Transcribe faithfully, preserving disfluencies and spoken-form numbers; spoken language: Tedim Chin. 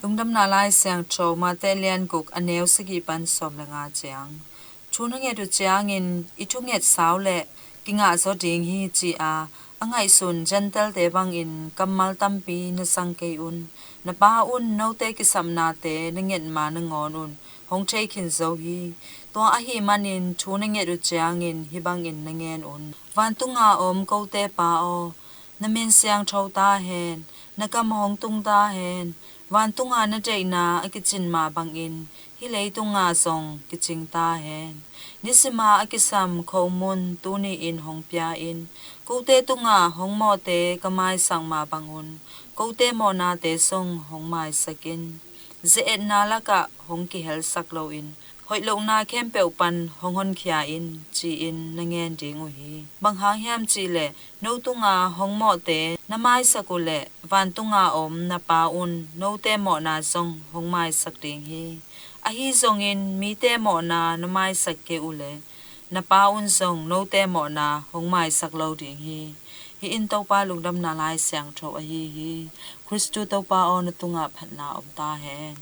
Lungdamna Lai Siangtho Mate lian guk, a neu sagih pan sawm le nga ciang. Thu na nget uh ciangin i thunget sau le kingah zaw ding hi, ci-a a ngaihsun Gentile-te bangin kammal tampi na zang kei un. Na Pa un note kisapnate na nget ma nangawn un hong thei khin zo hi. Tua ahih manin thu na nget uh ciangin hih bangin na ngen un: Vantunga om kote Pa aw, na min siangtho ta hen. Na gam hong tung ta hen. Vantunga na deihna a kicin mah bangin hih leitunga zong kicing ta hen. Nisima a kisam khomun tuni-in hong pia in. Kote tunga hong mawhte ka maisak mah bangun kote mawhnate zong hong maisak in. Ze-etna lakah hong kihelsak loin hoih lohna khempeuh pan hong honkhia in, ci-in na ngen ding uh hi. Bang hang hiam cih leh no tunga hong mawhte na maisak uh leh vantunga om na Pa un note mawhna zong hong maisak ding hi. Ahi zongin mite mawhna na maisak kei uh leh na Pa un zong note mawhna hong maisak lo ding hi. Hih in Topa Lungdamna Lai Siangtho ahi hi. Khristu Topa aw, na tungah phatna om ta hen.